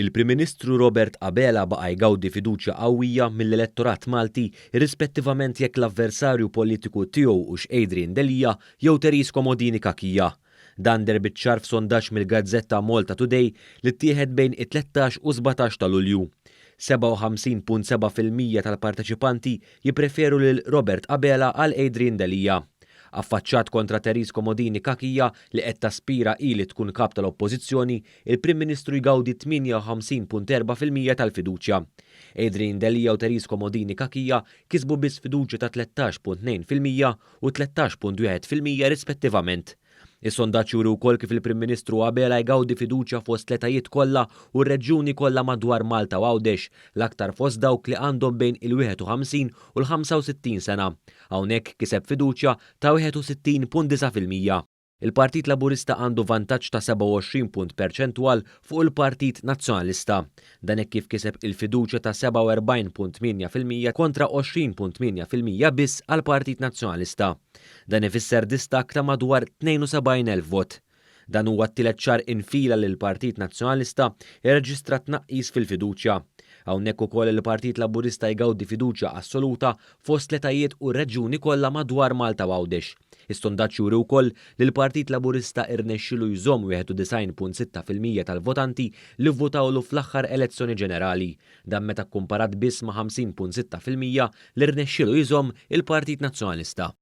Il-Prim Ministru Robert Abela baqa' jgawdi fiduċja qawwija mill-elettorat Malti irrispettivament jekk l-avversarju politiku tiegħu hux Adrian Delia jew Therese Comodini Cachia. Dan deher biċ-ċar f'sondaġġ mill-gazzetta Malta Today li ttieħed bejn it-13 u 17 ta' Lulju. 57.7% tal-parteċipanti jippreferu lil Robert Abela għal Adrian Delia. Affaċċat kontra Therese Comodini Cachia li qed taspira hi li tkun kap tal-Oppożizzjoni, il-Prim Ministru jgawdi 58.4% tal-fiduċja. Adrian Delia u Therese Comodini Cachia kisbu biss fiduċja ta' 13.2% u 13.1% rispettivament. Is-sondaġġ juri wkoll kif il-Prim Ministru Abela jgawdi fiduċja fost l-etajiet kollha u r-reġjuni kollha madwar Malta u Għawdex, l-aktar fost dawk li għandhom bejn il-51 u l-65 sena. Hawnhekk kiseb fiduċja ta' 61.9%. Il-Partit Laburista għandu vantaġġ ta' 27 punt perċentwal fuq il-Partit Nazzjonalista. Dan hekk kif kiseb il-fiduċja ta' 47.8% kontra 20.8% biss għall-Partit Nazzjonalista. Dan ifisser distakk ta' madwar 72,000 vot. Dan huwa t-tielet xahar infila li l-Partit Nazzjonalista irreġistra tnaqqis fil-fiduċja. Hawnhekk ukoll il-Partit Laburista jgawdi fiduċja assoluta fost l-etajiet u r-reġjuni kollha madwar Malta u Għawdex. Is-sondaġġ juri wkoll li l-Partit Laburista irnexxielu jżomm 91.6% tal-votanti li vvutawlu fl-aħħar elezzjoni ġenerali. Dan meta kkumparat biss ma' 50.6% li rnexxielu jżomm il-Partit Nazzjonalista.